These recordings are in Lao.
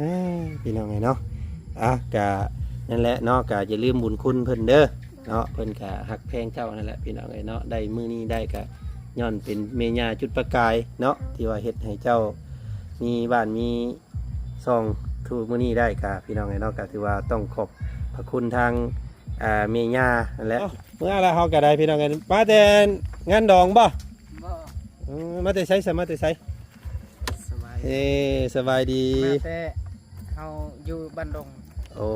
ອ່າ ພີ່ນ້ອງເອີຍເນາະ ອ່ະ ກະນັ້ນແຫຼະເນາະ ກະຢ່າລືມບຸນຄຸນເພິ່ນເດີເນາະ ເພິ່ນກະຮັກແພງເຈົ້ານັ້ນແຫຼະ ພີ່ນ້ອງເອີຍເນາະ ໄດ້ມື້ນີ້ໄດ້ກະຍ້ອນເປັນແມ່ຍ່າຈຸດປະກາຍເນາະ ທີ່ວ່າເຮັດໃຫ້ເຈົ້າມີບ້ານມີຊ່ອງທຸກມື້ນີ້ໄດ້ ກະພີ່ນ້ອງເອີຍເນາະ ກະຖືວ່າຕ້ອງຂອບພະຄຸນທາງ ອ່າ ແມ່ຍ່າຫັ້ນແຫຼະ. ເອົ້າ ເມື່ອລະເຮົາກະໄດ້ພີ່ນ້ອງເອີຍ ມາແຕ່ງານດອງບໍ່? ບໍ່ ເອີ ມາແຕ່ໃສ ສະ ມາແຕ່ໃສ? ສະບາຍ ເອີ ສະບາຍດີ ມາແຕ່ເຮົາຢູ່ບ້ານດົງ. ໂອ້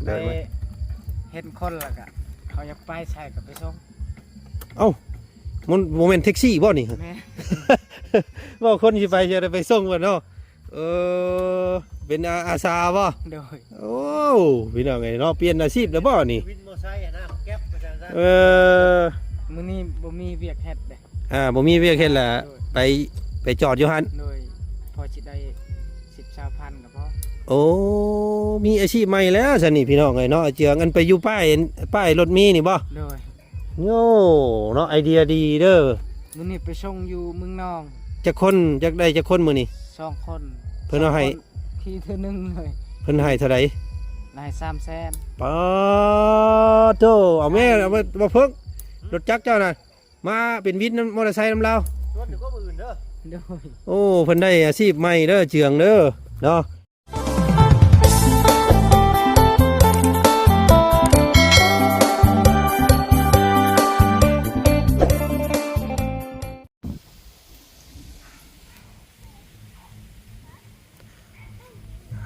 ໄດ້ເຫັນຄົນລະກະເຮົາຢາກໄປໃສກະໄປສົ່ງ. ເອົ້າ ມັນບໍ່ແມ່ນແທັກຊີບໍ່ນີ້? ແມ່ນ ບໍ່ ຄົນຊິໄປ ຊິໄດ້ໄປສົ່ງບໍ່ເນາະ? ເອີ ເປັນອາ ອາສາບໍ່? ໂດຍ ໂອ້ ພີ່ນ້ອງເອີຍເນາະ ປ່ຽນອາຊີບແລ້ວບໍ່ນີ້? ວິນມໍໄຊຫັ້ນນະ ແກັບວ່າຊັ້ນຊະ. ເອີ ມື້ນີ້ບໍ່ມີວຽກເຮັດເດ້. ອ່າ ບໍ່ມີວຽກເຮັດລະ ໂດຍ ໄປ ໄປຈອດຢູ່ຫັ້ນ. ໂດຍ ພໍຊິໄດ້ສິບຊາວພັນກະພໍ. ໂອ້ ມີອາຊີບໃໝ່ແລ້ວຊັ້ນນີ້ ພີ່ນ້ອງເອີຍເນາະ ເຈືອງ ອັນໄປຢູ່ປ້າຍ ປ້າຍລົດເມນີ້ບໍ່? ໂດຍ ໂອ້ ເນາະ ໄອເດຍດີເດີ. ມື້ນີ້ໄປສົ່ງຢູ່ເມືອງນອງ. ຈັກຄົນ ຈັກໄດ້ຈັກຄົນມື້ນີ້? ສອງຄົນ. ເພິ່ນເອົາໃຫ້ ສອງຄົນ ຂີ່ເທື່ອໜຶ່ງເລີຍ. ເພິ່ນໃຫ້ເທົ່າໃດ? ໃຫ້ສາມແສນ. ປາໂທ້ ເອົາແມ່ ເອົາມາ ມາເພິ່ງ ລົດຈັກເຈົ້ານະ ມາເປັນວິນນຳມໍເຕີໄຊນຳລາວ. ຊວນຢູ່ກັບຜູ້ອື່ນເດີ. ໂດຍ ໂອ້ ເພິ່ນໄດ້ອາຊີບໃໝ່ເດີ ເຈືອງເດີເນາະ.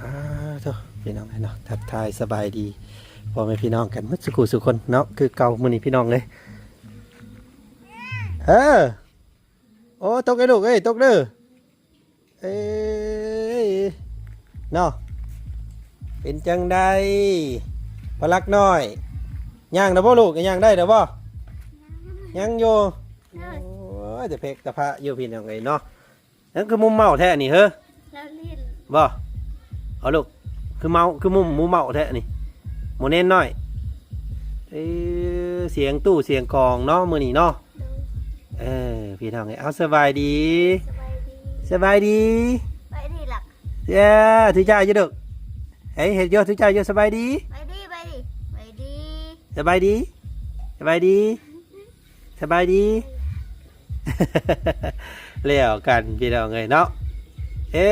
ອ່າ ໂທ້ ພີ່ນ້ອງເອີຍເນາະ ທັກທາຍສະບາຍດີພໍ່ແມ່ພີ່ນ້ອງກັນໝົດສູ່ຄູ່ສູ່ຄົນເນາະ ຄືເກົ່າມື້ນີ້ພີ່ນ້ອງເອີຍ. ເອີ ໂອ້ ຕົກເດີລູກເອີຍ ຕົກເດີ. ເອີຍ ເນາະ ເປັນຈັ່ງໃດ ພະລັກນ້ອຍ ຍ່າງໄດ້ບໍ່ລູກ? ຍ່າງໄດ້ແລ້ວບໍ່? ຍັງຢູ່. ໂອ້ຍ ແຕ່ເພກແຕ່ພະຢູ່ ພີ່ນ້ອງເອີຍເນາະ. ຍັງຄືມຸມເມົາແທ້ນີ້ເຮີ? ບໍ່ ເອົາລູກ ຄືເມົາ ຄືມຸມໝູເມົາແທ້ນີ້ ໝູແນນນ້ອຍ. ເອີ ສຽງຕູ້ສຽງກອງເນາະ ມື້ນີ້ເນາະ. ເອີ ພີ່ນ້ອງເອີຍ ເອົາ ສະບາຍດີ ສະບາຍດີ ສະບາຍດີ ສະບາຍດີລະ. ເອີ ຖືຈານຢູ່ເດີ ເອີຍ ເຮັດຢູ່ ຖືຈານຢູ່. ສະບາຍດີ ສະບາຍດີ ສະບາຍດີ ສະບາຍດີ ສະບາຍດີ ສະບາຍດີ. ແລ້ວກັນ ພີ່ນ້ອງເອີຍເນາະ. ເອີ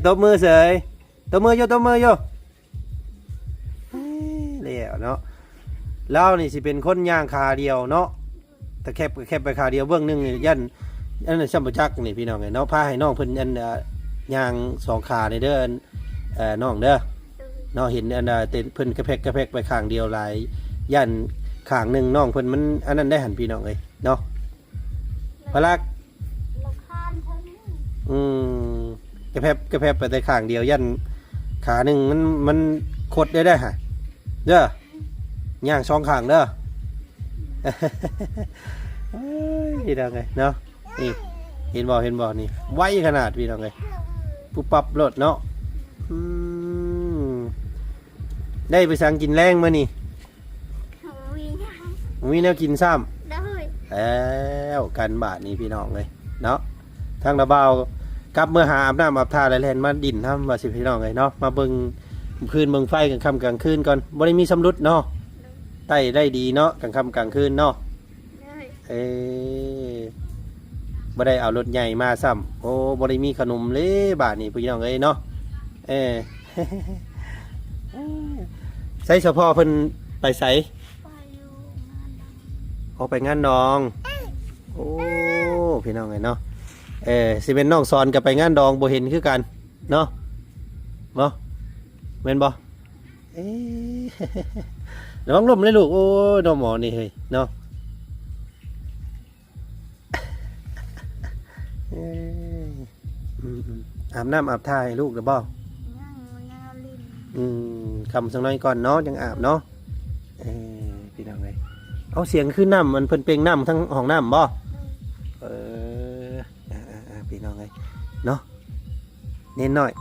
ຕົບມືເສີຍ ຕົບມືຢູ່ ຕົບມືຢູ່. ແລ້ວເນາະ ລາວນີ້ຊິເປັນຄົນຍ່າງຂາດຽວເນາະ ຕະແຄບກະແຄບໄປຂາດຽວ ເບື້ອງໜຶ່ງນີ້ຢ້ານ ອັນນັ້ນຊ້ຳບໍ່ຈັກນີ້ ພີ່ນ້ອງເອີຍເນາະ. ພາໃຫ້ນ້ອງເພິ່ນ ອັນ ຍ່າງສອງຂານີ້ເດີ ນ້ອງເດີເນາະ. ເຫັນອັນ ເພິ່ນກະແພກກະແພກໄປຂ້າງດຽວຫຼາຍ ຢ້ານຂ້າງໜຶ່ງນ້ອງເພິ່ນມັນອັນນັ້ນໄດ໋ຫັ້ນ ພີ່ນ້ອງເອີຍເນາະ. ພະລັກ ອືມ ກະແພບກະແພບໄປແຕ່ຂ້າງດຽວ ຢ້ານຂາໜຶ່ງມັນ ມັນຄົດໄດ້ໄດ໋ຫະ ເດີ ຍ່າງສອງຂ້າງເດີ. ເອີຍ ພີ່ນ້ອງເອີຍເນາະ ນີ້ ເຫັນບໍ່ ເຫັນບໍ່ ນີ້ ໄວຂະໜາດ ພີ່ນ້ອງເອີຍ ປຸບປັບໂລດເນາະ. ອືມ ໄດ້ໄປສັງກິນແລງມື້ນີ້? ບໍ່ມີຫຍັງ ບໍ່ມີແນວກິນຊ້ຳ. ໂດຍ ແລ້ວກັນບາດນີ້ ພີ່ນ້ອງເອີຍເນາະ. ທາງລາວບ່າວກັບເມືອຫາອາບນ້ຳອາບທ່າ ແລ້ວແລ່ນມາດິນນຳວ່າຊິ ພີ່ນ້ອງເອີຍເນາະ. ມາເບິ່ງຄືນເບິ່ງໄຟກາງຄ່ຳກາງຄືນກ່ອນ ບໍ່ໄດ້ມີຊຳລຸດເນາະ ໄຕ້ໄດ້ດີເນາະ ກາງຄ່ຳກາງຄືນເນາະ. ໂດຍ ເອີ ບໍ່ໄດ້ເອົາລົດໃຫຍ່ມາຊ້ຳ. ໂອ້ ບໍ່ໄດ້ມີຂະໜົມເລີຍບາດນີ້ ພີ່ນ້ອງເອີຍເນາະ. ເອີ ໃສສະພໍ່ເພິ່ນໄປໃສ? ໄປຢູ່ງານດອງ. ອໍ ໄປງານດອງ. ໂອ້ ພີ່ນ້ອງເອີຍເນາະ ເອີ ຊິແມ່ນນ້ອງສອນກໍໄປງານດອງ ບໍ່ເຫັນຄືກັນເນາະ ບໍ່ ແມ່ນບໍ່? ເອີ ລະວັງລົ້ມເລີຍລູກ. ໂອ້ຍ ນ້ອງໝໍນີ້ເຮີ້ຍເນາະ. ເອີ ອືມໆ ອາບນ້ຳອາບທ່າໃຫ້ລູກແລ້ວບໍ່? ຍັງ ຍັງຫຼິ້ນ. ອືມ ຄ່ຳສັກໜ້ອຍກ່ອນເນາະ ຈັ່ງອາບເນາະ. ເອີ ພີ່ນ້ອງເອີຍ ເອົາ ສຽງຄືນ້ຳ ມັນເພິ່ນເປັ່ງນ້ຳທາງຫ້ອງນ້ຳບໍ່? ເອີ ອ່າໆ ພີ່ນ້ອງເອີຍເນາະ ເນນນ້ອຍ.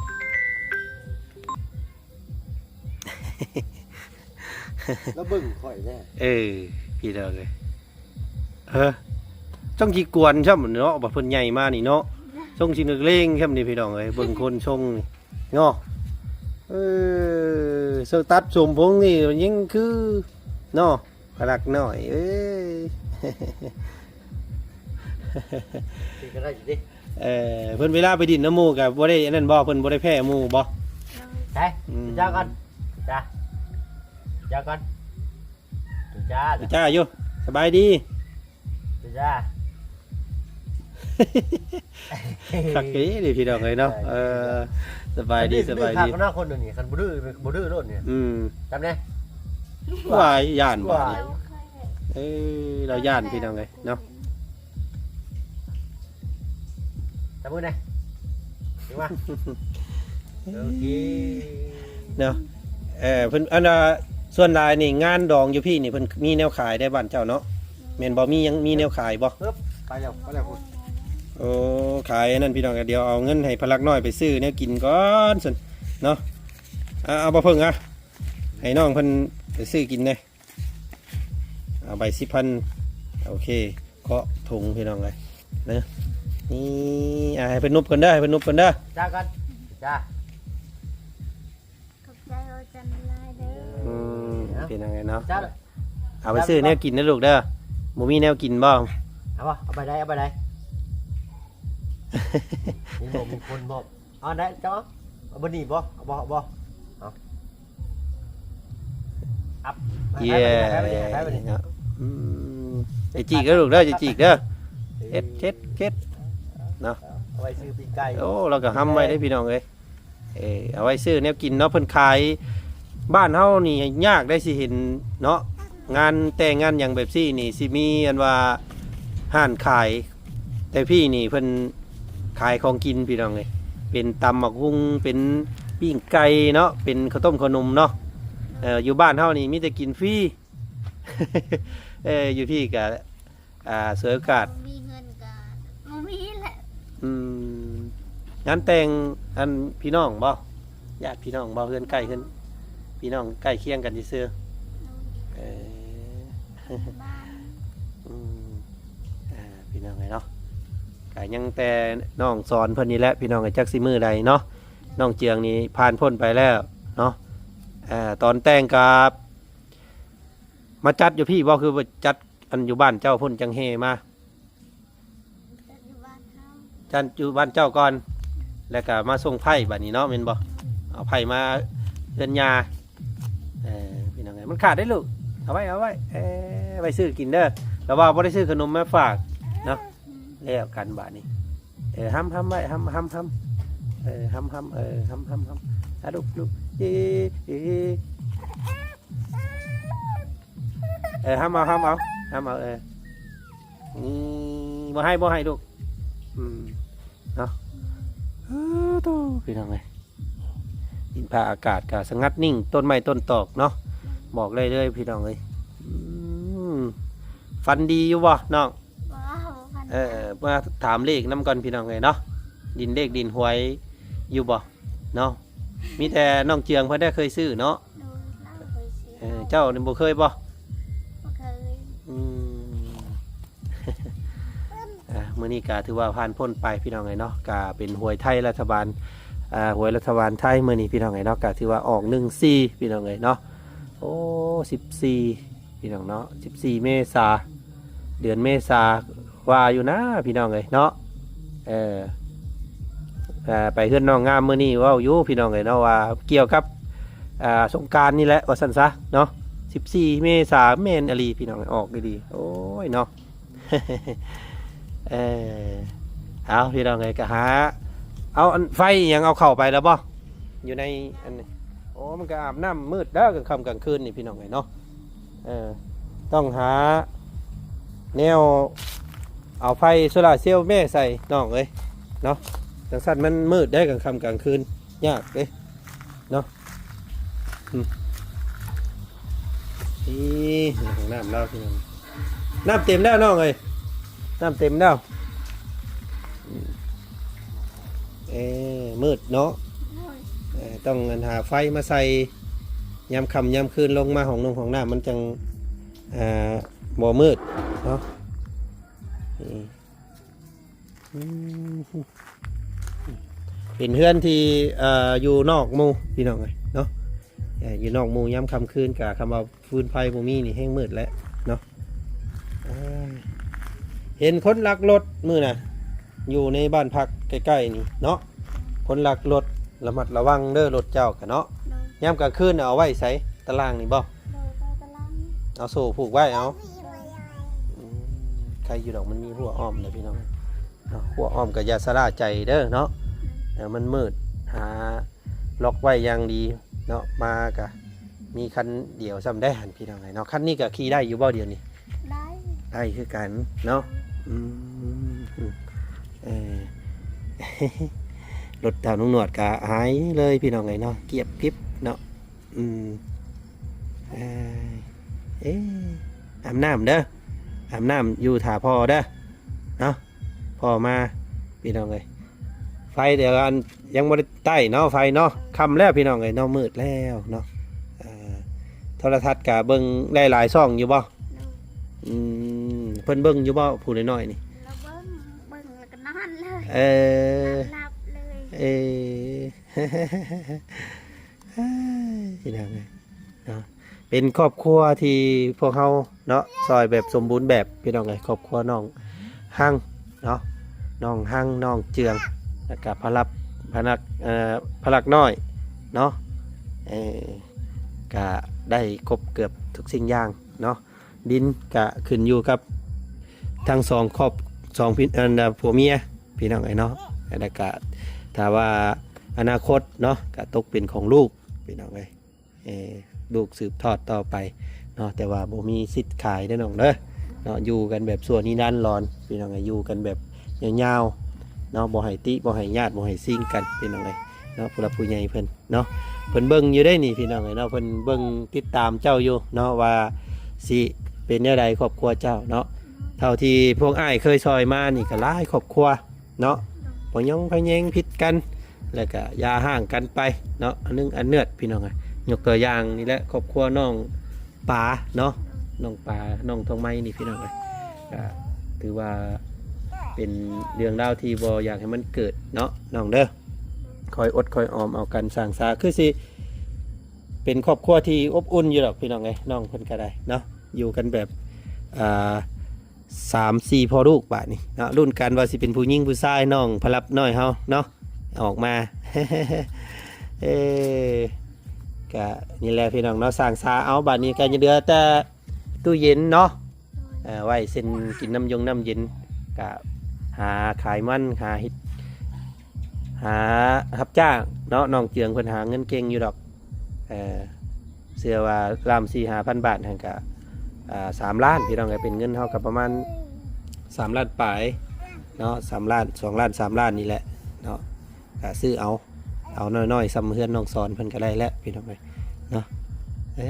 ລາວເບິ່ງຂ້ອຍແດ່. ເອີ ພີ່ນ້ອງເອີຍ ເອີ ຊ່ອງຂີ້ກວນຊ້ຳເນາະ ບັດເພິ່ນໃຫຍ່ມານີ້ເນາະ ຊ່ອງຊິນັກເລງຊ້ຳນີ້ ພີ່ນ້ອງເອີຍ ເບິ່ງຄົນຊົງນີ້ເນາະ. ເອີ ເຊິ່ງຕັດສົມພົງນີ້ຍັງຄືເນາະ ພະລັກນ້ອຍເອີຍ ຊິກໍໄດ້ຊິຕິ ເອີ ເພິ່ນເວລາໄປດິນນຳໝູ່ກໍບໍ່ໄດ້ອັນນັ້ນບໍ່ ເພິ່ນບໍ່ໄດ້ແພ້ໝູ່ບໍ່? ໃສ ອືມ ເຈົ້າກ່ອນ ຈ້າ ເຈົ້າກ່ອນ ຈ້າ ຈ້າຢູ່ ສະບາຍດີ ເປັນຈ້າ ຄັກເດ້ນີ້ພີ່ນ້ອງເອີຍເນາະ ເອີ ສະບາຍດີ ສະບາຍດີ ຄັກເນາະ ຄົນດຽວນີ້ ຄັນບໍ່ດື້ ບໍ່ດື້ໂລດນີ້ ອືມ ຈຳແດ່ ວ້າຍ ຢ້ານບາດນີ້ ເອີ ລາວຢ້ານພີ່ນ້ອງເອີຍເນາະ ຈັບມືແດ່ ຖືວ່າ ໂອເຄ ເນາະ ເອີ ເພິ່ນ ອັນວ່າ ສ່ວນຫຼາຍນີ້ງານດອງຢູ່ພີ້ນີ້ເພິ່ນມີແນວຂາຍໄດ້ບ້ານເຈົ້າເນາະ ແມ່ນບໍ່? ມີຫຍັງ ມີແນວຂາຍບໍ່? ປຶບ ໄປແລ້ວ ໄປແລ້ວພຸ້ນ ໂອ້ ຂາຍອັນນັ້ນພີ່ນ້ອງ ດຽວເອົາເງິນໃຫ້ພະລັກນ້ອຍໄປຊື້ແນວກິນກ່ອນຊັ້ນເນາະ ເອົາ ເອົາບໍ່ເພິ່ງ ອະ ໃຫ້ນ້ອງເພິ່ນໄປຊື້ກິນແດ່ ເອົາໃບສິບພັນ ໂອເຄ ເຄາະຖົງພີ່ນ້ອງເອີຍເນາະ ນີ້ ອ່າ ໃຫ້ເພິ່ນນຸບກ່ອນເດີ ໃຫ້ເພິ່ນນຸບກ່ອນເດີ ຈ້າກ່ອນ ຈ້າ ຂອບໃຈອາຈານຫຼາຍເດີ ອືມ ເນາະ ພີ່ນ້ອງເອີຍເນາະ ເຈົ້າ ເອົາໄປຊື້ແນວກິນເດີລູກເດີ ບໍ່ມີແນວກິນບໍ່? ເອົາບໍ່? ເອົາໃບໃດ? ເອົາໃບໃດ? ມີບໍ່? ມີຄົນບໍ່? ເອົາໄດ້ ເຈົ້າເອົາ ເອົາບໍ່ນີ້ບໍ່? ເອົາບໍ່? ເອົາບໍ່? ເອົາ ອັບ ເຢ້ ໄປ ໄປ ໄປ ໄປ ໄປ ໄປ ເນາະ ອືມ ຢ່າຈີກເດີລູກເດີ ຢ່າຈີກເດີ ເຮັດ ເຮັດ ເຮັດເນາະ ເອົາໄວ້ຊື້ປີ້ງໄກ່ ໂອ້ ລາວກໍຫ້ຳໄວ້ເດ້ພີ່ນ້ອງເອີຍ ເອີ ເອົາໄວ້ຊື້ແນວກິນເນາະ ເພິ່ນຂາຍ ບ້ານເຮົານີ້ຍາກໄດ້ຊິເຫັນເນາະ ງານແຕ່ງງານຫຍັງແບບຊີ້ນີ້ຊິມີອັນວ່າຮ້ານຂາຍ ແຕ່ພີ້ນີ້ເພິ່ນຂາຍຂອງກິນພີ່ນ້ອງເອີຍ ເປັນຕຳໝາກຫຸ່ງ ເປັນປີ້ງໄກ່ເນາະ ເປັນເຂົ້າຕົ້ມເຂົ້າໜົມເນາະ ເອີ ຢູ່ບ້ານເຮົານີ້ມີແຕ່ກິນຟຣີ ເອີ ຢູ່ພີ້ກະ ອ່າ ສວຍໂອກາດ ບໍ່ມີເງິນກະບໍ່ມີແຫຼະ ອືມ ງານແຕ່ງອັນພີ່ນ້ອງບໍ່? ຍາດພີ່ນ້ອງບໍ່? ເຮືອນໃກ້ ເຮືອນ ພີ່ນ້ອງໃກ້ຄຽງກັນຊື່ໆ ໂດຍ ເອີ ບ້ານ ອືມ ອ່າ ພີ່ນ້ອງເອີຍເນາະ ກະຍັງແຕ່ນ້ອງສອນເພິ່ນນີ້ແຫຼະ ພີ່ນ້ອງເອີຍ ຈັກຊິມື້ໃດເນາະ ນ້ອງເຈືອງນີ້ຜ່ານພົ້ນໄປແລ້ວເນາະ ເອີ ຕອນແຕ່ງກະມາຈັດຢູ່ພີ້ບໍ່? ຄືວ່າຈັດອັນຢູ່ບ້ານເຈົ້າພຸ້ນ ຈັ່ງແຫ່ມາ ຈັດຢູ່ບ້ານເຮົາ ຈັດຢູ່ບ້ານເຈົ້າກ່ອນ ແລ້ວກໍມາສົ່ງໄພ້ບາດນີ້ເນາະ ແມ່ນບໍ່? ເອົາໄພ້ມາເຮືອນຍ່າ ເອີ ພີ່ນ້ອງເອີຍ ມັນຂາດໄດ້ລູກ ເອົາໄວ້ ເອົາໄວ້ ເອີ ໄວ້ຊື້ກິນເດີ ລະວ່າບໍ່ໄດ້ຊື້ຂະໜົມມາຝາກເນາະ ແລ້ວກັນບາດນີ້ ເອີ ຫ້ຳ ຫ້ຳໄວ້ ຫ້ຳ ຫ້ຳ ຫ້ຳ ເອີ ຫ້ຳ ຫ້ຳ ເອີ ຫ້ຳ ຫ້ຳ ຫ້ຳ ອາ ລຸກ ລຸກ ເອີ ເອີ ເອີ ຫ້ຳເອົາ ຫ້ຳເອົາ ຫ້ຳເອົາ ເອີ ນີ້ ບໍ່ໃຫ້ ບໍ່ໃຫ້ລູກ ອືມ ເນາະ ເອີ ໂທ້ ພີ່ນ້ອງເອີຍ ດິນຟ້າອາກາດກະສະຫງັດນິ່ງ ຕົ້ນໄມ້ຕົ້ນຕອກເນາະ ບອກໄດ້ເລີຍພີ່ນ້ອງເອີຍ ອືມ ຝັນດີຢູ່ບໍ່ນ້ອງ? ບໍ່ ບໍ່ ເອີ ມາຖາມເລກນຳກ່ອນພີ່ນ້ອງເອີຍເນາະ ດິນເລກດິນຫວຍຢູ່ບໍ່ເນາະ? ມີແຕ່ນ້ອງເຈືອງເພິ່ນໄດ້ເຄີຍຊື້ເນາະ ໂດຍ ລາວເຄີຍຊື້ ເອີ ເຈົ້ານີ້ບໍ່ເຄີຍບໍ່? ບໍ່ເຄີຍ ອືມ ອ່າ ມື້ນີ້ກະຖືວ່າຜ່ານພົ້ນໄປພີ່ນ້ອງເອີຍເນາະ ກະເປັນຫວຍໄທລັດຖະບານ ອ່າ ຫວຍລັດຖະບານໄທມື້ນີ້ພີ່ນ້ອງເອີຍເນາະ ກະຖືວ່າອອກໜຶ່ງສີ່ພີ່ນ້ອງເອີຍເນາະ ໂອ້ ສິບສີ່ ພີ່ນ້ອງເນາະ ສິບສີ່ ເມສາ ເດືອນເມສາ ວ່າຢູ່ນາພີ່ນ້ອງເອີຍເນາະ ເອີ ເອີ ໄປເຮືອນນ້ອງງາມມື້ນີ້ເວົ້າຢູ່ພີ່ນ້ອງເອີຍເນາະ ວ່າກ່ຽວກັບ ອ່າ ສົງການນີ້ແຫຼະວ່າຊັ້ນຊະເນາະ ສິບສີ່ ເມສາ ແມ່ນອີ່ຫຼີພີ່ນ້ອງ ອອກອີ່ຫຼີ ໂອ້ຍເນາະ ເອີ ເອົາ ພີ່ນ້ອງເອີຍ ກໍຫາ ເອົາອັນໄຟອີ່ຫຍັງ ເອົາເຂົ້າໄປແລ້ວບໍ່? ຢູ່ໃນອັນນີ້ ໂອ້ ມັນກໍອາບນ້ຳມືດເດີ ກາງຄ່ຳກາງຄືນນີ້ພີ່ນ້ອງເອີຍເນາະ ເອີ ຕ້ອງຫາແນວເອົາໄຟໂຊລາເຊວແມ່ໃສ່ນ້ອງເອີຍເນາະ ຈັ່ງຊັ້ນມັນມືດໄດ໋ ກາງຄ່ຳກາງຄືນ ຍາກເດ້ເນາະ ອືມ ນີ້ ຫ້ອງນ້ຳລາວພີ່ນ້ອງ ນ້ຳເຕັມແລ້ວນ້ອງເອີຍ ນ້ຳເຕັມແລ້ວ ອືມ ເອີ ມືດເນາະ ໂດຍ ເອີ ຕ້ອງອັນຫາໄຟມາໃສ່ ຍາມຄ່ຳຍາມຄືນລົງມາຫ້ອງນົງຫ້ອງນ້ຳມັນຈັ່ງ ເອີ ບໍ່ມືດເນາະ ອືມ ອືມ ເປັນເຮືອນທີ່ ເອີ ຢູ່ນອກໝູ່ພີ່ນ້ອງເອີຍ ເອີ ຢູ່ນອກມຸງຍາມຄ່ຳຄືນ ກະຄຳວ່າຟືນໄຟບໍ່ມີນີ້ແຮງມືດແຫຼະເນາະ. ເອີ ເຫັນຄົນລັກລົດມື້ນະ ຢູ່ໃນບ້ານພັກໃກ້ໆນີ້ເນາະ ຄົນລັກລົດ ລະມັດລະວັງເດີລົດເຈົ້າກະເນາະ. ໂດຍ ຍາມກາງຄືນເອົາໄວ້ໃສ? ຕາລ່າງນີ້ບໍ່? ໂດຍ ຕາລ່າງ ເອົາໂສ້ຜູກໄວ້ເອົາ. ອືມ ໃຄຢູ່ດອກ ມັນມີຮົ້ວອ້ອມເດີພີ່ນ້ອງເນາະ. ຮົ້ວອ້ອມກະຢ່າຊະລ່າໃຈເດີເນາະ. ໂດຍ ເອີ ມັນມືດ ຫາລັອກໄວ້ຢ່າງດີເນາະ. ມາກະມີຄັນດຽວຊ້ຳໄດ໋ຫັ້ນພີ່ນ້ອງເອີຍເນາະ. ຄັນນີ້ກະຂີ່ໄດ້ຢູ່ບໍ່ດຽວນີ້? ໄດ້ ໄດ້ຄືກັນເນາະ. ອືມ ເອີ ລົດເຕົາໜຸ່ງໜວດກະຫາຍເລີຍພີ່ນ້ອງເອີຍເນາະ ກຽບກິບເນາະ. ອືມ ເອີ ເອ ອາບນ້ຳເດີ ອາບນ້ຳຢູ່ຖ້າພໍ່ເດີເນາະ. ພໍ່ມາພີ່ນ້ອງເອີຍ ໄຟດຽວອັນຍັງບໍ່ໄດ້ໄຕ້ເນາະ ໄຟເນາະ. ຄ່ຳແລ້ວພີ່ນ້ອງເອີຍເນາະ ມືດແລ້ວເນາະ. ເອີ ໂທລະທັດກະເບິ່ງໄດ້ຫຼາຍຊ່ອງຢູ່ບໍ່? ໂດຍ ອືມ ເພິ່ນເບິ່ງຢູ່ບໍ່ ຜູ້ນ້ອຍໆນີ້? ລາວເບິ່ງ ເບິ່ງແລ້ວກໍນອນເລີຍ. ເອີ ນອນຫຼັບເລີຍ. ເອີ ພີ່ນ້ອງເອີຍເນາະ ເປັນຄອບຄົວທີ່ພວກເຮົາເນາະ ຊ່ອຍແບບສົມບູນແບບພີ່ນ້ອງເອີຍ. ຄອບຄົວນ້ອງຮັງເນາະ ນ້ອງຮັງ ນ້ອງເຈືອງ ແລ້ວກະພະລັບ ພະນັກ ເອີ ພະລັກນ້ອຍເນາະ. ເອີ ກະໄດ້ຄົບເກືອບທຸກສິ່ງຢ່າງເນາະ. ດິນກະຂຶ້ນຢູ່ກັບທັງສອງຄອບ ສອງພີ່ ອັນ ຜົວເມຍພີ່ນ້ອງເອີຍເນາະ. ແລ້ວກະຖ້າວ່າອະນາຄົດເນາະ ກະຕົກເປັນຂອງລູກພີ່ນ້ອງເອີຍ ເອີ ລູກສືບທອດຕໍ່ໄປເນາະ. ແຕ່ວ່າບໍ່ມີສິດຂາຍເດີນ້ອງເດີເນາະ. ຢູ່ກັນແບບຊົ່ວນິລັນດອນພີ່ນ້ອງເອີຍ ຢູ່ກັນແບບຍາວໆເນາະ. ບໍ່ໃຫ້ຕິ ບໍ່ໃຫ້ຍາດ ບໍ່ໃຫ້ຊິງກັນພີ່ນ້ອງເອີຍເນາະ. ຜູ້ຫຼັກຜູ້ໃຫຍ່ເພິ່ນ ເນາະ ເພິ່ນເບິ່ງຢູ່ເດ້ນີ້ພີ່ນ້ອງເອີຍເນາະ ເພິ່ນເບິ່ງຕິດຕາມເຈົ້າຢູ່ເນາະ ວ່າຊິເປັນແນວໃດຄອບຄົວເຈົ້າເນາະ. ເທົ່າທີ່ພວກອ້າຍເຄີຍຊ່ອຍມານີ້ກໍຫຼາຍຄອບຄົວເນາະ ພະຍອງພະແຍງຜິດກັນ ແລ້ວກໍຢ່າຮ້າງກັນໄປເນາະ ອັນໜຶ່ງອັນເໜືອດພີ່ນ້ອງເອີຍ. ຍົກຕົວຢ່າງນີ້ແຫຼະ ຄອບຄົວນ້ອງປາເນາະ ນ້ອງປາ ນ້ອງທອງໄມນີ້ພີ່ນ້ອງເອີຍ ກໍຖືວ່າເປັນເລື່ອງລາວທີ່ບໍ່ຢາກໃຫ້ມັນເກີດເນາະນ້ອງເດີ. ຄ່ອຍອົດຄ່ອຍອອມເອົາກັນ ສ້າງສາ ຄືຊິເປັນຄອບຄົວທີ່ອົບອຸ່ນຢູ່ດອກພີ່ນ້ອງເອີຍ. ນ້ອງເພິ່ນກໍໄດ້ເນາະ ຢູ່ກັນແບບ ອ່າ ສາມສີ່ພໍ່ລູກບາດນີ້ເນາະ. ລຸ້ນກັນວ່າຊິເປັນຜູ້ຍິງຜູ້ຊາຍ ນ້ອງພະລັບນ້ອຍເຮົາເນາະ ອອກມາ ເອີ ກະນີ້ແຫຼະພີ່ນ້ອງເນາະ ສ້າງສາເອົາ. ບາດນີ້ກໍຍັງເຫຼືອແຕ່ ຕູ້ເຢັນເນາະ ເອີ ໄວ້ເຊັ່ນກິນນ້ຳຢົງນ້ຳເຢັນ ກະຫາຂາຍມັນ ຫາເຮັດ ຫາຮັບຈ້າງເນາະ. ນ້ອງເຈືອງເພິ່ນຫາເງິນເກັ່ງຢູ່ດອກ ເອີ ເຊື່ອວ່າລ້ານສີ່ຫ້າພັນບາດຫັ້ນກະ ອ່າ ສາມລ້ານ ພີ່ນ້ອງເອີຍ ເປັນເງິນເຮົາກໍປະມານສາມລ້ານປາຍເນາະ ສາມລ້ານ ສອງລ້ານ ສາມລ້ານນີ້ແຫຼະເນາະ. ກະຊື້ເອົາ ເອົານ້ອຍໆ ສ່ຳເຮືອນນ້ອງສອນເພິ່ນກໍໄດ້ແຫຼະພີ່ນ້ອງເອີຍເນາະ. ເອີ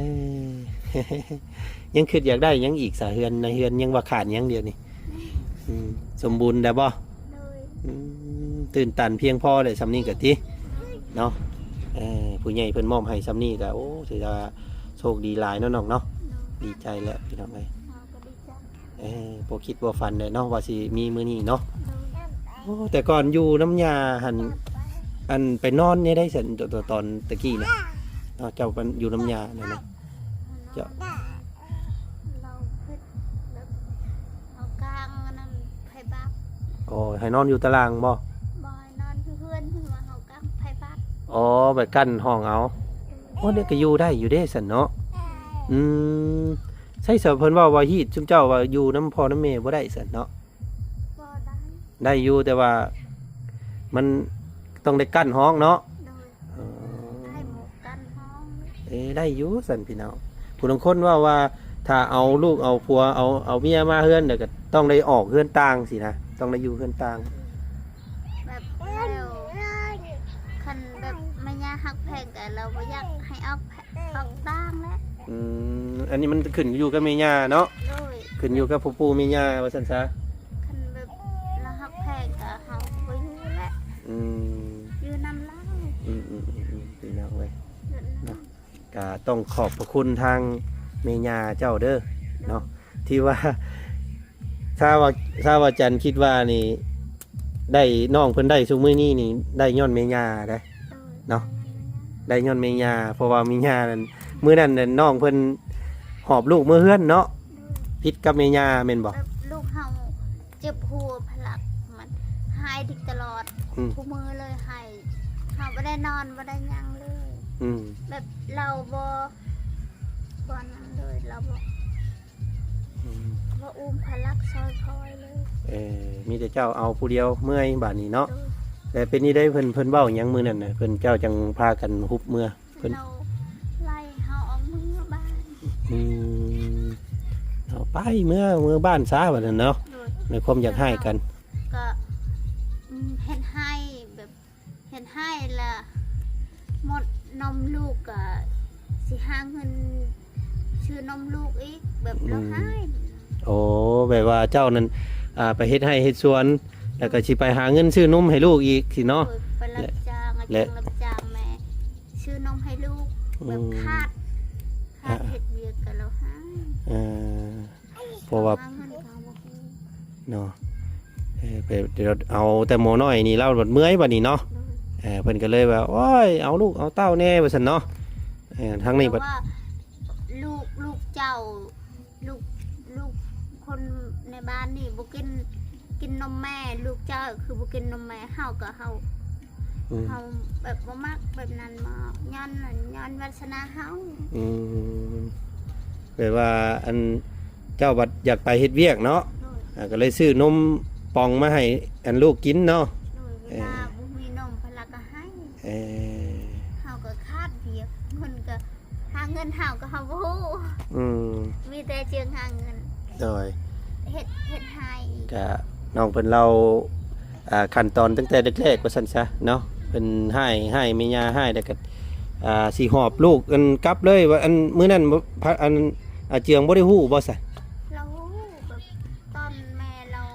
ຍັງຄິດຢາກໄດ້ຫຍັງອີກສະ? ເຮືອນໃນເຮືອນຍັງວ່າຂາດຫຍັງດຽວນີ້? ອືມ ສົມບູນແລ້ວບໍ່? ໂດຍ ອືມ ຕື່ນຕັນພຽງພໍແລ້ວສ່ຳນີ້ກໍຕິເນາະ. ເອີ ຜູ້ໃຫຍ່ເພິ່ນມອບໃຫ້ສ່ຳນີ້ກໍ ໂອ້ ຖືວ່າໂຊກດີຫຼາຍເນາະນ້ອງເນາະ. ໂດຍ ດີໃຈແລ້ວພີ່ນ້ອງເອີຍ. ເຮົາກໍດີໃຈ ເອີ ບໍ່ຄິດບໍ່ຝັນເດ້ເນາະ ວ່າຊິມີມື້ນີ້ເນາະ. ໂດຍ ໂອ້ ແຕ່ກ່ອນຢູ່ນຳຍ່າຫັ້ນ ອັນໄປນອນແນວໃດຊັ້ນ ຕ- ຕ- ຕອນຕະກີ້ນະ? ເນາະ ເຈົ້າໄປຢູ່ນຳຍ່ານັ້ນນະ ເຈົ້າ ລາວເຮັດແບບເຮົາກາງອັນນັ້ນໄຟບາບ. ໂອ້ ໃຫ້ນອນຢູ່ຕາລ່າງບໍ່? ບໍ່ ໃຫ້ນອນຢູ່ເຮືອນ ເພາະວ່າເຮົາກາງໄຟບາບ. ອໍ ໄປກັ້ນຫ້ອງເອົາ. ໂອ້ ເດ ກໍຢູ່ໄດ້ຢູ່ເດ້ຊັ້ນເນາະ. ອືມ ໃຊ່ ເພິ່ນເວົ້າວ່າຮີດ ຊຸມເຈົ້າວ່າຢູ່ນຳພໍ່ນຳແມ່ບໍ່ໄດ້ຊັ້ນເນາະ? ບໍ່ໄດ້ ໄດ້ຢູ່ ແຕ່ວ່າມັນຕ້ອງໄດ້ກັ້ນຫ້ອງເນາະ. ໂດຍ ເອີ ໃຫ້ໝູ່ກັ້ນຫ້ອງ. ເອີ ໄດ້ຢູ່ຊັ້ນພີ່ນ້ອງ. ຜູ້ລາງຄົນເວົ້າວ່າ ຖ້າເອົາລູກເອົາຜົວ ເອົາ ເອົາເມຍມາເຮືອນ ແລ້ວກໍຕ້ອງໄດ້ອອກເຮືອນຕ່າງຊີ້ນະ ຕ້ອງໄດ້ຢູ່ເຮືອນຕ່າງ. ແບບ ແລ້ວ ຄັນແບບແມ່ຍ່າຮັກແພງກໍ ລາວບໍ່ຢາກໃຫ້ອອກ ອອກຕ່າງແຫຼະ. ອືມ ອັນນີ້ມັນຂຶ້ນຢູ່ກັບແມ່ຍ່າເນາະ. ໂດຍ ຂຶ້ນຢູ່ກັບພໍ່ປູ່ແມ່ຍ່າວ່າຊັ້ນຊະ. ຄັນແບບລາວຮັກແພງກໍເຮົາບໍ່ຢູ່ແຫຼະ. ອືມ ຢູ່ນຳລາວ. ອືມໆໆໆ ພີ່ນ້ອງເອີຍ ເນາະ ກໍຕ້ອງຂອບພະຄຸນທາງແມ່ຍ່າເຈົ້າເດີເນາະ ທີ່ວ່າ ຊາວ ຊາວຈັນຄິດວ່ານີ້ ໄດ້ ນ້ອງເພິ່ນໄດ້ຊຸມື້ນີ້ນີ້ ໄດ້ຍ້ອນແມ່ຍ່າເດ້. ໂດຍ ເນາະ ແມ່ຍ່າ ໄດ້ຍ້ອນແມ່ຍ່າ ເພາະວ່າແມ່ຍ່ານັ້ນ ມື້ນັ້ນນັ້ນນ້ອງເພິ່ນຫອບລູກເມືອເຮືອນເນາະ ຜິດກັບແມ່ຍ່າແມ່ນບໍ່? ແບບລູກເຮົາເຈັບຫົວພະລັກ ມັນໄຫ້ດິກຕະຫຼອດ ອືມ ຄູ່ມື້ເລີຍໄຫ້ ເຮົາບໍ່ໄດ້ນອນບໍ່ໄດ້ຫຍັງເລີຍ ອືມ ແບບລາວບໍ່ ບໍ່ນັ້ນເລີຍ ລາວບໍ່ ອືມ ບໍ່ອຸ້ມພະລັກຊ່ອຍຄອຍເລີຍ ເອີ ມີແຕ່ເຈົ້າເອົາຜູ້ດຽວເມື່ອຍບາດນີ້ເນາະ ໂດຍ ແລ້ວເປັນນີ້ໄດ້ ເພິ່ນ ເພິ່ນເວົ້າຫຍັງມື້ນັ້ນນະ ເພິ່ນ ເຈົ້າຈັ່ງພາກັນຮຸບເມືອ? ເພິ່ນ ລາວໄລ່ເຮົາອອກເມືອບ້ານ ອືມ ເອົາໄປເມືອ ເມືອບ້ານຊະ ວ່າຊັ້ນເນາະ ໂດຍ ໃນຄວາມຢາກຮ້າຍກັນ ແລ້ວເຮົາກໍເຮັດໃຫ້ແບບ ເຮັດໃຫ້ລະໝົດນົມລູກ ກໍຊິຫາເງິນຊື້ນົມລູກອີກ ແບບ ອືມ ລາວຮ້າຍ ໂອ້ ແບບວ່າເຈົ້ານັ້ນ ອ່າ ໄປເຮັດໄຮ່ເຮັດສວນ ແລ້ວກໍຊິໄປຫາເງິນຊື້ນົມໃຫ້ລູກອີກຊີ້ເນາະ ໂດຍ ໄປຮັບຈ້າງ ແລະ ຮັບຈ້າງແມ່ ຊື້ນົມໃຫ້ລູກ ອືມ ແບບຂາດ ຂາດ ອ່າ ເຮັດວຽກກໍລາວຮ້າຍ ເອີ ເພາະວ່າ ຫາເງິນກໍບໍ່ຮູ້ເນາະ ເອີ ໄປ ດຽວເອົາແຕ່ໝໍນ້ອຍນີ້ ລາວເມື່ອຍບັດນີ້ເນາະ ໂດຍ ເອີ ເພິ່ນກໍເລີຍວ່າ ໂອ້ຍ ເອົາລູກເອົາເຕົ້າແດ່ ວ່າຊັ້ນເນາະ ເອີ ທາງນີ້ບັດ ແຕ່ວ່າລູກ ລູກເຈົ້າ ລູກ ລູກຄົນໃນບ້ານນີ້ບໍ່ກິນ ກິນນົມແມ່ ລູກເຈົ້າຄືບໍ່ກິນນົມແມ່ ເຮົາກໍເຮົາ ອືມ ເຮົາແບບບໍ່ມັກແບບນັ້ນເນາະ ຍ້ອນ ຍ້ອນວາສະໜາເຮົາ ອືມ ແບບວ່າ ອັນ ເຈົ້າບັດຢາກໄປເຮັດວຽກເນາະ ໂດຍ ອ່າ ກໍເລີຍຊື້ນົມປ່ອງມາໃຫ້ອັນລູກກິນເນາະ ໂດຍ ເວລາ ເອີ ບໍ່ມີນົມພະລັກກໍໃຫ້ ເອີ ເຮົາກໍຂາດວຽກ ເພິ່ນກໍ ຫາເງິນເຮົາກໍເຮົາບໍ່ຮູ້ ອືມ ມີແຕ່ເຈີງຫາເງິນ ໂດຍ ເຮັດ ເຮັດໃຫ້ ກະນ້ອງເພິ່ນເລົ່າ ອ່າ ຂັ້ນຕອນຕັ້ງແຕ່ແລກໆ ວ່າຊັ້ນຊະເນາະ ເພິ່ນຮ້າຍ ຮ້າຍແມ່ຍ່າຮ້າຍ ແລ້ວກໍ ອ່າ ຊິຫອບລູກ ອັນ ກັບເລີຍ ວ່າ ອັນ ມື້ນັ້ນ ພະ ອັນ ອາເຈືອງບໍ່ໄດ້ຮູ້ບໍ່ຊະ? ລາວຮູ້ ແບບຕອນແມ່ລາວ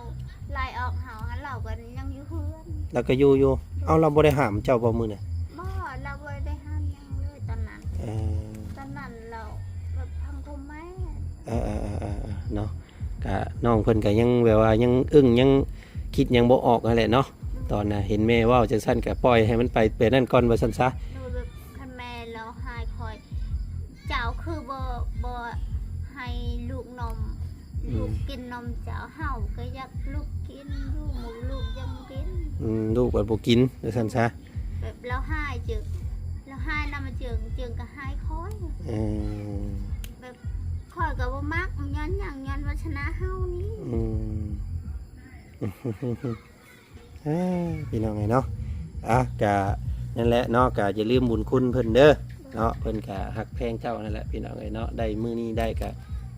ໄລ່ອອກເຮົາຫັ້ນ ລາວກໍຍັງຢູ່ເຮືອນ ລາວກໍຢູ່ຢູ່ ເອົ້າ ລາວບໍ່ໄດ້ຫ້າມເຈົ້າບໍ່ມື້ນັ້ນ? ບໍ່ ລາວບໍ່ໄດ້ຫ້າມຫຍັງເລີຍຕອນນັ້ນ ເອີ ຕອນນັ້ນລາວແບບພັງຄົມແມ່ ເອີໆໆໆ ເນາະ ກະນ້ອງເພິ່ນກະຍັງແບບວ່າຍັງອຶ້ງ ຍັງຄິດຫຍັງບໍ່ອອກຫັ້ນແຫຼະເນາະ ອືມ ຕອນນະ ເຫັນແມ່ເວົ້າຈັ່ງຊັ້ນກະປ່ອຍໃຫ້ມັນໄປແບບນັ້ນກ່ອນວ່າຊັ້ນຊະ ໂດຍ ແບບຄັນແມ່ລາວຮ້າຍຂ້ອຍ ເຈົ້າຄືບໍ່ ບໍ່ໃຫ້ລູກນົມ ອືມ ລູກກິນນົມເຈົ້າ ເຮົາກໍຢາກລູກກິນຢູ່ ໝູ່ລູກຍັງບໍ່ກິນ ອືມ ລູກບັດບໍ່ກິນວ່າຊັ້ນຊະ ແບບລາວຮ້າຍເຈີ ລາວຮ້າຍນຳມາເຈີ ເຈີກໍຮ້າຍຂ້ອຍ ເອີ ແບບຂ້ອຍກໍບໍ່ມັກ ຍ້ອນຫຍັງ ຍ້ອນວາສະໜາເຮົານີ້ ອືມ ເອີ ພີ່ນ້ອງເອີຍເນາະ ອ່ະ ກະນັ້ນແຫຼະເນາະ ກະຢ່າລືມບຸນຄຸນເພິ່ນເດີເນາະ ເພິ່ນກະຮັກແພງເຈົ້ານັ້ນແຫຼະ ພີ່ນ້ອງເອີຍເນາະ ໄດ້ມື້ນີ້ໄດ້ກະ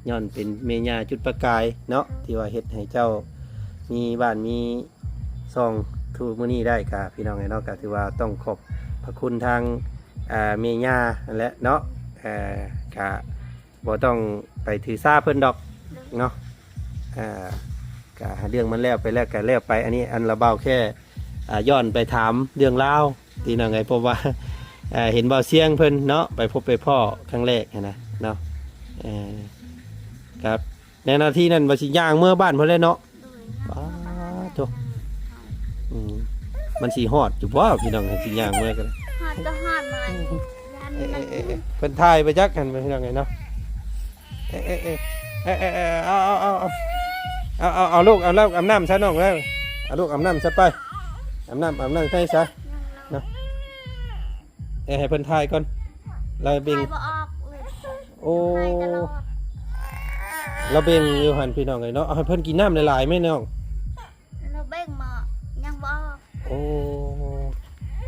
ຍ້ອນເປັນແມ່ຍ່າຈຸດປະກາຍເນາະ ທີ່ວ່າເຮັດໃຫ້ເຈົ້າມີບ້ານມີຊ່ອງທຸກມື້ນີ້ໄດ້ ກະພີ່ນ້ອງເອີຍເນາະ ກະຖືວ່າຕ້ອງຂອບພະຄຸນທາງ ອ່າ ແມ່ຍ່ານັ້ນແຫຼະເນາະ ເອີ ກະ ບໍ່ຕ້ອງໄປຖືສາເພິ່ນດອກເນາະ ອ່າ ກະເລື່ອງມັນແລ້ວໄປແລ້ວກະແລ້ວໄປ ອັນນີ້ອັນລະບ່າວແຄ່ ອ່າ ຍ້ອນໄປຖາມເລື່ອງລາວພີ່ນ້ອງເອີຍ ເພາະວ່າ ອ່າ ເຫັນບ່າວຊຽງເພິ່ນເນາະ ໄປພົບໄປພໍ້ຄັ້ງແລກຫັ້ນນະເນາະ ເອີ ກັບໃນນາທີນັ້ນວ່າຊິຍ່າງເມືອບ້ານພຸ້ນແຫຼະເນາະ ໂດຍ ປາໂທ ອືມ ມັນຊິຮອດຢູ່ບໍ່ພີ່ນ້ອງ ຊິຍ່າງເມືອກັນ ຮອດກໍຮອດໜ້ອຍ ຢ້ານມັນ ເອີ ເອີ ເອີ ເພິ່ນຖ່າຍໄປຈັກຫັ້ນພີ່ນ້ອງເອີຍເນາະ ເອີ ເອີ ເອີ ເອີ ເອີ ເອີ ເອົາ ເອົາ ເອົາ ເອົາ ເອົາ ເອົາ ເອົາລູກ ເອົາລາວອາບນ້ຳຊະນ້ອງເອີຍ ເອົາລູກອາບນ້ຳຊະໄປ ອາບນ້ຳ ອາບນ້ຳໃຫ້ຊະເນາະ ເອີ ໃຫ້ເພິ່ນຖ່າຍກ່ອນ ລາວເບັ່ງ ຖ່າຍບໍ່ອອກເລີຍ ໂອ້ ລາວເບັ່ງຢູ່ຫັ້ນພີ່ນ້ອງເອີຍເນາະ ເອົາໃຫ້ເພິ່ນກິນນ້ຳຫຼາຍໆແມ່ນ້ອງ ລາວເບັ່ງບໍ່ ຍັງບໍ່ອອກ ໂອ້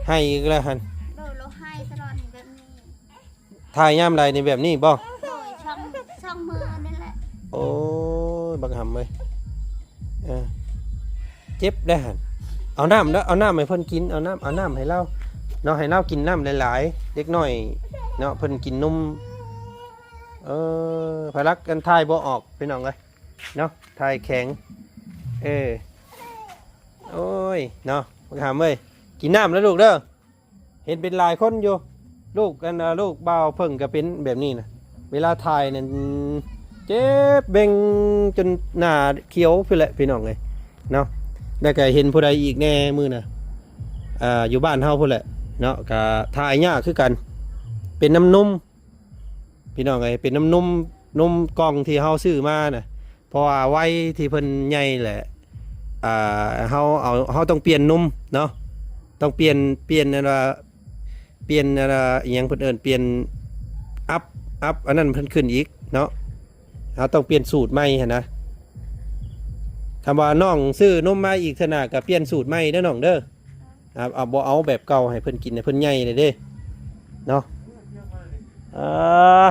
ໄຫ້ອີກແລ້ວຫັ້ນ ໂດຍ ລາວໄຫ້ຕະຫຼອດນີ້ແບບນີ້ ຖ່າຍຍາມໃດນີ້ແບບນີ້ບໍ່? ໂດຍ ຊ່ອງ ຊ່ອງມືນີ້ແຫຼະ ໂອ້ຍ ບັກຫຳເອີຍ ເອີ ເຈັບໄດ໋ຫັ້ນ ເອົານ້ຳເດີ ເອົານ້ຳໃຫ້ເພິ່ນກິນ ເອົານ້ຳ ເອົານ້ຳໃຫ້ລາວເນາະ ໃຫ້ລາວກິນນ້ຳຫຼາຍໆ ເດັກນ້ອຍເນາະ ເພິ່ນກິນນົມ ເອີ ພະລັກກັນຖ່າຍບໍ່ອອກພີ່ນ້ອງເອີຍ ເນາະ ຖ່າຍແຂງ ເອີ ໂອ້ຍ ເນາະ ບັກຫຳເອີຍ ກິນນ້ຳເດີລູກເດີ ເຫັນເປັນຫຼາຍຄົນຢູ່ ລູກ ອັນ ເອີ ລູກບ່າວເຜິ້ງກໍເປັນແບບນີ້ນະ ເວລາຖ່າຍນັ້ນເຈັບເບັ່ງຈົນໜ້າຂຽວພຸ້ນແຫຼະພີ່ນ້ອງເອີຍ ເນາະ ແລ້ວກໍເຫັນຜູ້ໃດອີກແດ່ມື້ນະ ອ່າ ຢູ່ບ້ານເຮົາພຸ້ນແຫຼະເນາະ ກໍຖ່າຍຍາກຄືກັນ ເປັນນ້ຳນົມ ພີ່ນ້ອງເອີຍ ເປັນນ້ຳນົມ ນົມກ່ອງທີ່ເຮົາຊື້ມານະ ເພາະວ່າໄວທີ່ເພິ່ນໃຫຍ່ແຫຼະ ອ່າ ເຮົາເອົາ ເຮົາຕ້ອງປ່ຽນນົມເນາະ ຕ້ອງປ່ຽນ ປ່ຽນອັນວ່າ ປ່ຽນອັນວ່າ ອີຫຍັງເພິ່ນເອີ້ນ ປ່ຽນອັບ ອັບອັນນັ້ນເພິ່ນຂຶ້ນອີກເນາະ ເຮົາຕ້ອງປ່ຽນສູດໃໝ່ຫັ້ນນະ ຄຳວ່ານ້ອງຊື້ນົມມາອີກເທື່ອໜ້າກໍປ່ຽນສູດໃໝ່ເດີນ້ອງເດີ. ອ່າ ເອົາ ບໍ່ເອົາແບບເກົ່າໃຫ້ເພິ່ນກິນ ໃຫ້ເພິ່ນໃຫຍ່ເລີຍເດ້ເນາະ ອ່າ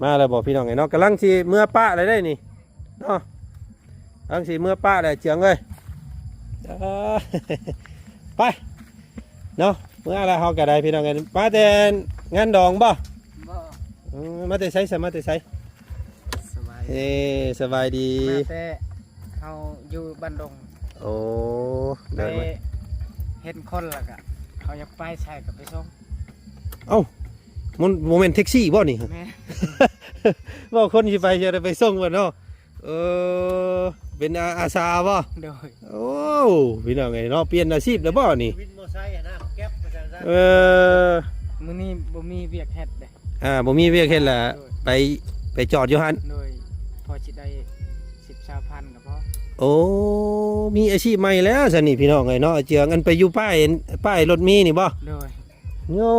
ມາແລ້ວບໍ່ພີ່ນ້ອງເອີຍເນາະ ກຳລັງຊິເມືອປະແລ້ວເດ້ນີ້ເນາະ ກຳລັງຊິເມືອປະແລ້ວເຈືອງເອີຍ ອ່າ ໄປເນາະ ເມືອແລ້ວເຮົາກໍໄດ້ພີ່ນ້ອງເອີຍ ມາແຕ່ງານດອງບໍ່? ບໍ່ ເອີ ມາແຕ່ໃສ ມາແຕ່ໃສ? ສະບາຍ ເອີ ສະບາຍດີ ມາແຕ່ເຮົາຢູ່ບ້ານດົງ ໂອ້ ໄປເຫັນຄົນແລ້ວກະເຂົາຢາກໄປໃສກໍໄປສົ່ງ ເອົ້າ ມັນບໍ່ແມ່ນແທັກຊີບໍ່ນີ້? ແມ່ນ ເວົ້າຄົນຊິໄປ ຊິໄດ້ໄປສົ່ງເພິ່ນເນາະ ເອີ ເປັນອາ ອາສາບໍ່? ໂດຍ ໂອ້ ພີ່ນ້ອງເອີຍເນາະ ປ່ຽນອາຊີບແລ້ວບໍ່ນີ້? ວິນມໍໄຊຫັ້ນນະ ແກັບວ່າຊັ້ນຊະ ເອີ ມື້ນີ້ບໍ່ມີວຽກເຮັດເດ້ ອ່າ ບໍ່ມີວຽກເຮັດລະ ໂດຍ ໄປ ໄປຈອດຢູ່ຫັ້ນ ໂດຍ ພໍຊິໄດ້ສິບ ຊາວພັນກໍພໍ ໂອ້ ມີອາຊີບໃໝ່ແລ້ວຊັ້ນນີ້ພີ່ນ້ອງເອີຍເນາະ ເຈືອງ ອັນໄປຢູ່ປ້າຍ ປ້າຍລົດເມນີ້ບໍ່? ໂດຍ ໂອ້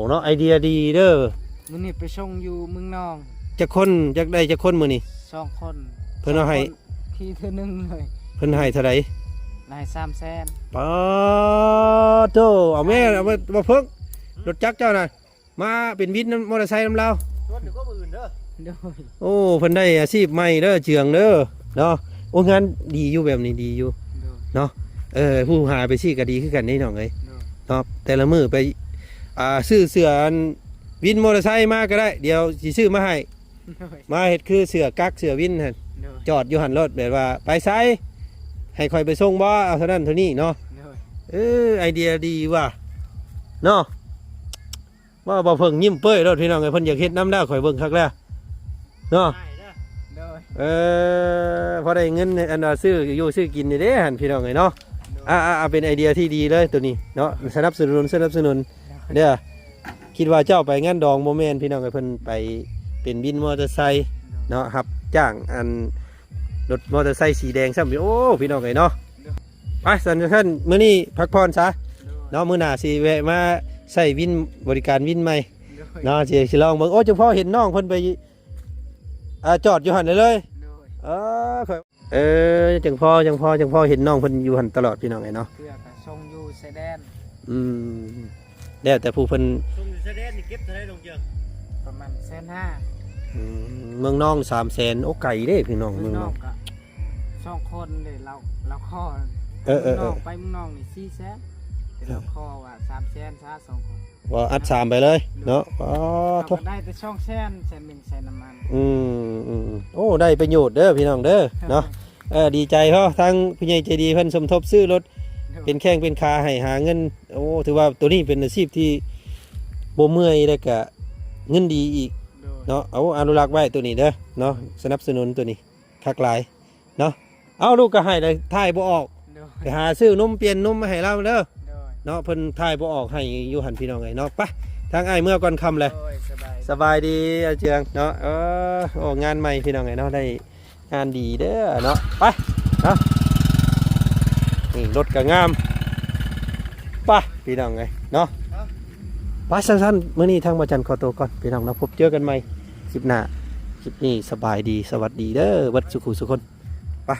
ເນາະ ໄອເດຍດີເດີ ມື້ນີ້ໄປສົ່ງຢູ່ເມືອງນອງ ຈັກຄົນ ຈັກໄດ້ຈັກຄົນມື້ນີ້? ສອງຄົນ ເພິ່ນເອົາໃຫ້ ສອງຄົນ ຂີ່ເທື່ອໜຶ່ງເລີຍ ເພິ່ນໃຫ້ເທົ່າໃດ? ໃຫ້ສາມແສນ ປາໂທ້ ເອົາແມ່ ເອົາມາ ບໍ່ເພິ່ງ ລົດຈັກເຈົ້ານະ ມາເປັນວິນນຳມໍເຕີໄຊນຳລາວ ຊວນຢູ່ກັບຜູ້ອື່ນເດີ ໂດຍ ໂອ້ ເພິ່ນໄດ້ອາຊີບໃໝ່ເດີ ເຈືອງເດີ ເນາະ ໂອ້ ງານດີຢູ່ ແບບນີ້ດີຢູ່ ໂດຍ ເນາະ ເອີ ຜູ້ຫາໄປຊີ້ກໍດີຄືກັນເດ້ນ້ອງເອີຍ ໂດຍ ເນາະ ແຕ່ລະມື້ໄປ ອ່າ ຊື້ເສື້ອອັນວິນມໍເຕີໄຊມາກໍໄດ້ ດຽວຊິຊື້ມາໃຫ້ ໂດຍ ມາເຮັດຄືເສື້ອກັກເສື້ອວິນຫັ້ນ ໂດຍ ຈອດຢູ່ຫັ້ນໂລດ ແບບວ່າໄປໃສ ໃຫ້ຂ້ອຍໄປສົ່ງບໍ່ ເອົາເທົ່ານັ້ນເທົ່ານີ້ເນາະ ໂດຍ ເອີ ໄອເດຍດີວ່າ ເນາະ ວ່າບໍ່ເພິ່ງຍິ້ມເປີ້ຍໂລດພີ່ນ້ອງເອີຍ ເພິ່ນຢາກເຮັດນຳແລ້ວ ຂ້ອຍເບິ່ງຄັກແລ້ວເນາະ ໂດຍ ເອີ ພໍໄດ້ເງິນອັນວ່າຊື້ຢູ່ຊື້ກິນນີ້ເດ້ຫັ້ນ ພີ່ນ້ອງເອີຍເນາະ ໂດຍ ອ່າໆ ເປັນໄອເດຍທີ່ດີເລີຍໂຕນີ້ເນາະ ສະໜັບສະໜູນ ສະໜັບສະໜູນ ໂດຍ ເດີ ຄິດວ່າເຈົ້າໄປງານດອງ ບໍ່ແມ່ນພີ່ນ້ອງເອີຍ ເພິ່ນໄປເປັນວິນມໍເຕີໄຊເນາະ ຮັບຈ້າງອັນລົດມໍເຕີໄຊສີແດງຊ້ຳ ໂອ້ ພີ່ນ້ອງເອີຍເນາະ ໂດຍ ໄປ ຊັ້ນ ຊັ້ນ ມື້ນີ້ພັກຜ່ອນຊະ ໂດຍ ເນາະ ມື້ໜ້າຊິແວະມາໃຊ້ວິນ ບໍລິການວິນໃໝ່ ໂດຍ ເນາະ ຊິ ຊິລອງເບິ່ງ ໂອ້ ຈັ່ງພໍເຫັນນ້ອງເພິ່ນໄປ ອ່າ ຈອດຢູ່ຫັ້ນເລີຍ ໂດຍ ເອີ ເອີ ຈັ່ງພໍ ຈັ່ງພໍ ຈັ່ງພໍເຫັນນ້ອງເພິ່ນຢູ່ຫັ້ນຕະຫຼອດ ພີ່ນ້ອງເອີຍເນາະ ເທື່ອກໍສົ່ງຢູ່ຊາຍແດນ ອືມ ແລ້ວແຕ່ຜູ້ເພິ່ນ ສົ່ງຢູ່ຊາຍແດນນີ້ເກັບເທົ່າໃດນ້ອງເຈີ? ປະມານແສນຫ້າ ອືມ ເມືອງນອງສາມແສນ ໂອ້ ໄກເດ້ພີ່ນ້ອງ ເມືອງນອງ ເມືອງນອງກໍສອງຄົນເດ້ ລາວ ລາວຂໍ ເອີໆໆ ເມືອງນອງ ໄປເມືອງນອງນີ້ສີ່ແສນ ແຕ່ລາວຂໍວ່າສາມແສນຊະ ສອງຄົນ ວ່າອັດສາມໄປເລີຍເນາະ ປາໂທ້ ເຮົາກໍໄດ້ແຕ່ສອງແສນ ແສນໜຶ່ງໃສ່ນ້ຳມັນ ອືມໆໆ ໂອ້ ໄດ້ປະໂຫຍດເດີພີ່ນ້ອງເດີເນາະ ເອີ ດີໃຈເນາະ ທາງຜູ້ໃຫຍ່ໃຈດີເພິ່ນສົມທົບຊື້ລົດ ໂດຍ ເປັນແຂ້ງເປັນຂາໃຫ້ຫາເງິນ ໂອ້ ຖືວ່າໂຕນີ້ເປັນອາຊີບທີ່ບໍ່ເມື່ອຍ ແລ້ວກະເງິນດີອີກ ໂດຍ ເນາະ ເອົາອະນຸລັກໄວ້ໂຕນີ້ເດີເນາະ ສະໜັບສະໜູນໂຕນີ້ຄັກຫຼາຍ ເນາະ ເອົ້າ ລູກກໍໃຫ້ແລ້ວ ຖ່າຍບໍ່ອອກ ໂດຍ ໄປຫາຊື້ນົມ ປ່ຽນນົມມາໃຫ້ລາວເດີ ໂດຍ ເນາະ ເພິ່ນຖ່າຍບໍ່ອອກໃຫ້ຢູ່ຫັ້ນ ພີ່ນ້ອງເອີຍເນາະ ໄປ ທາງອ້າຍເມືອ ກ່ອນຄ່ຳແລ້ວ ໂດຍ ສະບາຍ ສະບາຍດີ ອ້າຍເຈືອງເນາະ ເອີ ໂອ້ ງານໃໝ່ ພີ່ນ້ອງເອີຍເນາະ ໄດ້ງານດີເດີເນາະ ໄປ ເນາະ ນີ້ລົດກໍງາມ ໄປ ພີ່ນ້ອງເອີຍເນາະ ໄປ ຊັ້ນໆ ມື້ນີ້ທາງບ່າວຈັນຂໍໂຕກ່ອນ ພີ່ນ້ອງເນາະ ພົບເຈີກັນໃໝ່ຄລິບໜ້າ ຄລິບນີ້ສະບາຍດີ ສະຫວັດດີເດີ ເບິດສູ່ຄູ່ສູ່ຄົນ ໄປ